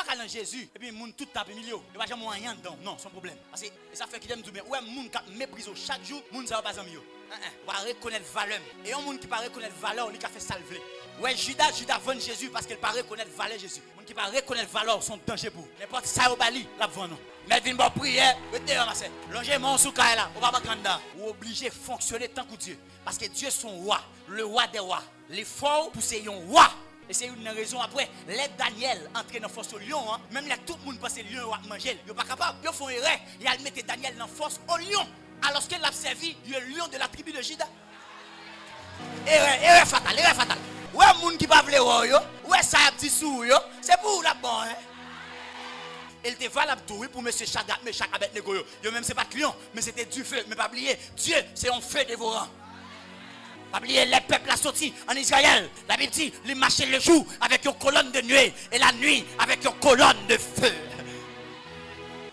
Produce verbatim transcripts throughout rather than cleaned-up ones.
ka nan Jezi, epi moun tout tan ap imilye w. Yo pa janm wè anyen anndan w. Non, se yon pwoblèm. Paske, e sa fè kite m di w byen, ou wè moun k ap meprize w chak jou, moun sa yo pa zanmi yo. En, en, ou pa rekonèt valè m. E yon moun ki pa rekonèt valè w, li ka fè sa l vle. Ou wè Jida, Jida vann Jezi paske l pa rekonèt valè Jezi. Moun ki pa rekonèt valè w, se yon danje pou ou. Nenpòt sa yo ba li, l ap vann ou. Mèt vin ba w priyè, ret deyò, masè. Lonje men w sou kay la, ou pa p antre anndan. Ou oblije fonksyone tankou Dye. Paske Dye se yon wa, le wa dè wa. Li fè w pou se yon wa. E se youn nan rezon apre, lè Danyèl antre nan fòs o lyon an, menm lè tout moun panse lyon yo ap manje l, yo pa kapab. Yo fè yon erè, y al mete Danyèl nan fòs o lyon, alòske l ap sèvi le lion de la tribu de Juda. Erè, erè fatal, erè fatal. Ou wè moun ki pa vle wè w yo, ou wè sa y ap di sou ou yo, se pou ou l ap bon, en. E l te valab tou, wi, pou mesye Chadrak, Mechak, Abèdnego yo. Yo menm se pa t lyon, men se te dife. Men pa bliye, Dye se yon fe devoran. Pa bliye, lè pèp la soti ann Izrayèl, Labib di, li mache le jou avèk yon kolòn de nwe e la nwi avèk yon kolòn de fe.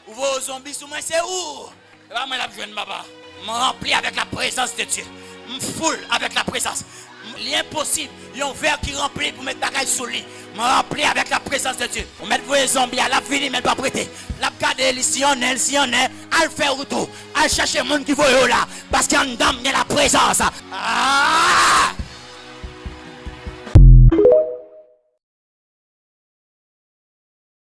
Ou voye yon zonbi sou mwen, se ou. E pa mwen l ap jwenn, papa. M ranpli avèk la prezans de Dye. M foul avèk la prezans. Li enposib yon vè ki ranpli pou met bagay sou li. M ranpli avèk la prezans de Dye. Ou mèt voye zonbi a, l ap vini, men l p ap rete. L ap gade, li siyonnen, li siyonnen, al fè wout ou. Al chèche moun ki voye w la. Paske anndan m gen la prezans. Ah!